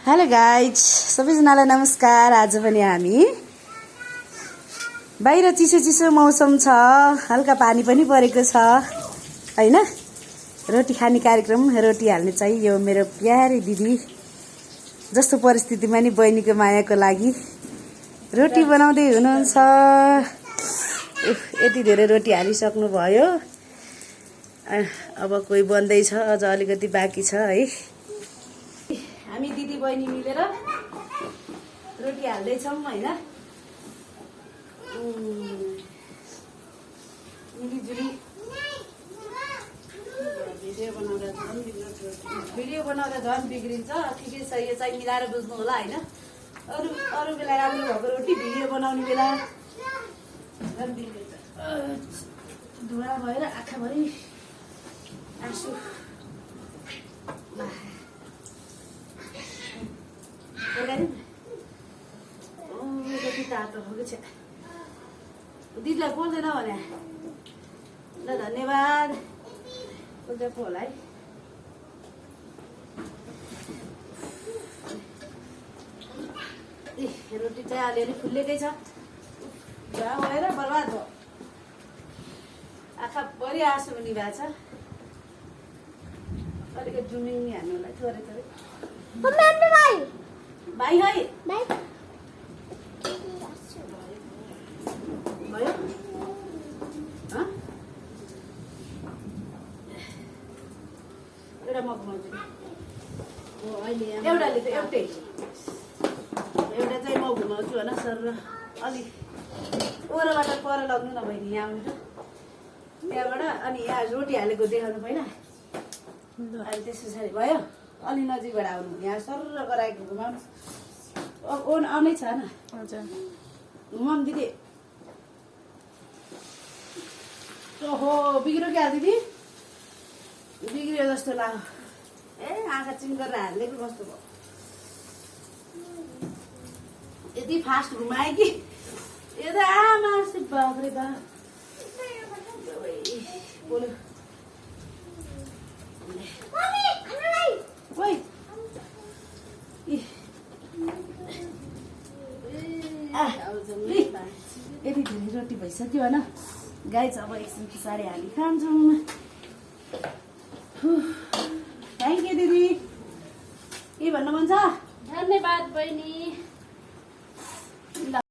Hello guys, सबैजनालाई नमस्कार। आज पनि हामी बाहिर चिसो चिसो मौसम छ, हल्का पानी पनि परेको छ हैन। रोटी खाने कार्यक्रम, रोटी हाल्ने चाहिँ यो मेरो प्यारी दिदी जस्तो परिस्थितिमा नि बहिनीको मायाको लागि रोटी बनाउँदै हुनुहुन्छ। यति धेरै रोटी हालिसक्नु भयो, अब कोही बन्दैछ, अझ अलिकति बाँकी छ है। हामी दिदी बहिनी मिलेर रोटी हाल्दैछौँ हैन। मिलिजुली भिडियो बनाउँदा झन् बिग्रिन्छ। ठिकै छ, यो चाहिँ मिलाएर बुझ्नु होला हैन। अरू बेला राम्रो भएको रोटी भिडियो बनाउने बेला झन् बिग्रिन्छ। धुवा भएर आँखाभरि आँसु। रोटी तातो हो कि दिदीलाई बोल्दैन भने ल, धन्यवाद। बोल्दै पो होला है। रोटी चाहिँ अलिअलि फुल्लेकै छ, धुवा भएर बर्बाद भयो। आँखाभरि आँसु पनि भएको छ। अलिकति जुमिङ हान्नुलाई थोरै थोरै भाइ है भयो। एउटा म घुमाउँछु, एउटाले त एउटा चाहिँ म घुमाउँछु होइन सर। र अलि ओह्राबाट पर लग्नु न बहिनी, यहाँ आउनु त्यहाँबाट। अनि यहाँ रोटी हालेको देखाउनु भएन। अहिले त्यस पछाडि भयो, अलि नजिकबाट आउनु, यहाँ सर गराएको घुमाउनु। ओन आउनै छ न, घुमाउनु दिदी। ओहो, बिग्रियो क्या दिदी? बिग्रियो जस्तो लाग्यो। ए, आँखा चिम गरेर हालिदिएको कस्तो भयो। यति फास्ट घुमाए कि यो त आमा बाफ्रे बा बोल्यो। यति धेरै रोटी भइसक्यो होइन गाइज। अब एकछिन पछाडि हामी खान्छौँ। थ्याङ्क यू दिदी। के भन्नु मन छ? धन्यवाद बहिनी।